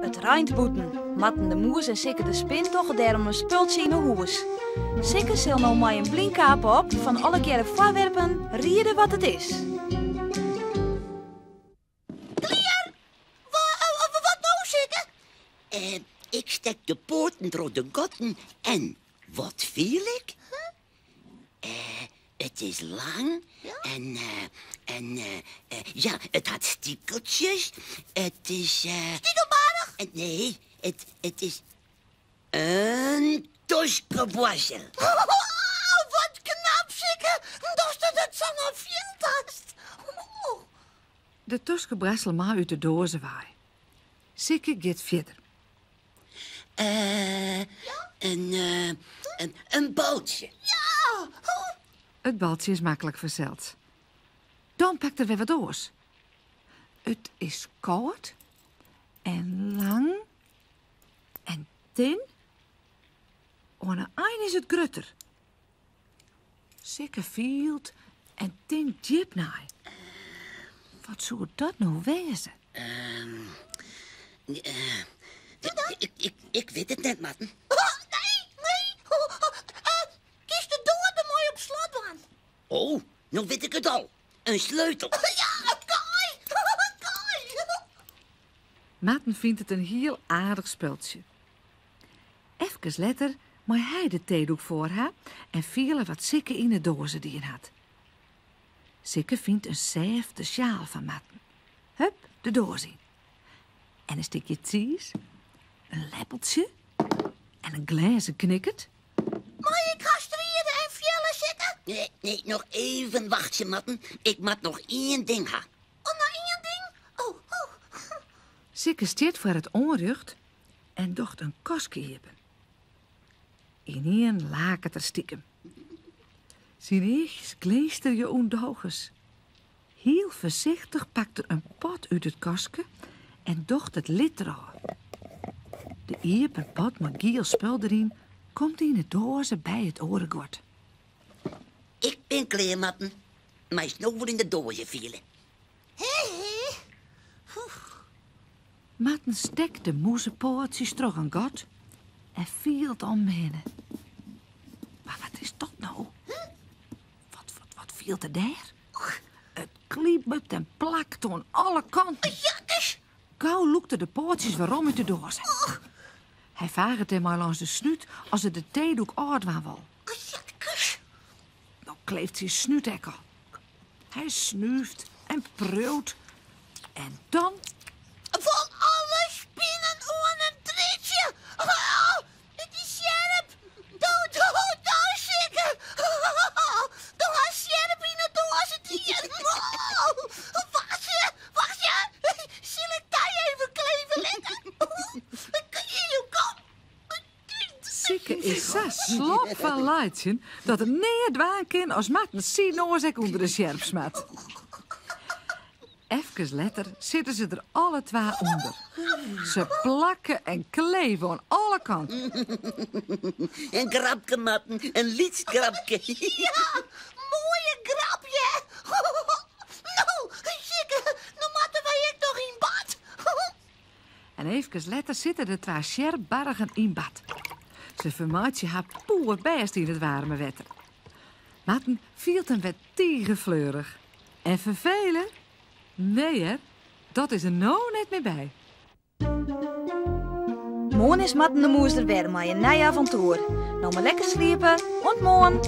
It reint bûten. Marten de Mûs en Sikke de Spin dogge dêrom in spultsje yn 'e hûs. Sikke sil no mei in blynkape op fan allegearre foarwerpen riede wat it is. Klear! Wat no, Sikke? Ik stek de poaten troch de gatten en wat fiel ik? It is lang en en ja, it hat stikeltsjes. It is. Stikelbaarch? Nee, it it is in toskeboarsel. Wat knap, Sikke, datst it samar field hast. De toskeboarsel mei út de doaze wei. Sikke giet fierder. Eh, in, eh, in, in baltsje. Ja! It baltsje is maklik fansels. Dan pakt er wer wat oars. It is kâld en lang en tin. Oan 'e ein is it grutter. Sikke fielt en tinkt djip nei. Wat soe dat no wêze? Ehm, eh, ik, ik, ik wit it net, Marten. Nee, nee. Kinst de doar der mei op slot dwaan? Oh, no wit ik it al. In sleutel. Ja, in kaai. In kaai. Marten fynt it in hiel aardich spultsje. Efkes letter mei hy de teedoek foar har en fiele wat Sikke yn 'e doaze dien hat. Sikke fynt in sêfte sjaal fan Marten. Hup, de doaze yn. En in stikje tsiis, in leppeltsje en in glêzen knikkert. Mei ik hast riede en fiele, Sikke? Nee, nee, noch even wachtsje, Marten. Ik moat noch ien ding ha. Oh, noch ien ding? Oh, oh. Sikke stiet foar it oanrjocht en docht in kastke iepen. Ynienen laket er stikem. Syn eachjes glinsterje ûndogens. Hiel foarsichtich pakt er in pot út it kastke en docht it lid derôf. De iepen pot mei giel spul deryn komt yn 'e doaze by it oare guod. Ik bin klear, Marten. Meist no wol yn de doaze fiele. Marten stekt de mûzepoatsjes troch in gat en fielt om him hinne. Mar wat is dat no? Wat, wat, wat fielt er dêr? It klibet en plakt oan alle kanten. Jakkes! Gau lûkt er de poatsjes werom út de doaze. Hy faget dêrmei lâns de snút as er de teedoek ôfdwaan wol. Jakkes! No kleeft syn snút ek al. Hy snúft en priuwt en dan. Fan alle spinnen oan in triedsje! Oh, it is sjerp! Do, do, do, Sikke! Do hast sjerp yn 'e doaze dien! Oh, wachtsje, wachtsje! Sil ik dy even kleve litte? Kom! Sikke is sa slop fan laitsjen dat er neat dwaan kin as Marten syn noas ek ûnder de sjerp smat. Efkes letter sitte se der alle twa ûnder. Se plakke en kleve oan alle kanten. In grapke, Marten, in lyts grapke. Ja, moaie grap, hear. No, Sikke, no moatte wy ek noch yn bad. En efkes letter sitte de twa sjerpbargen yn bad. Se fermeitsje har poerbêst yn it waarme wetter. Marten fielt him wer tige fleurich. En ferfele? Nee hear, dat is der no net mear by. Moarn is Marten de Mûs der wer mei in nij avontoer. No mar lekker sliepe, oant moarn!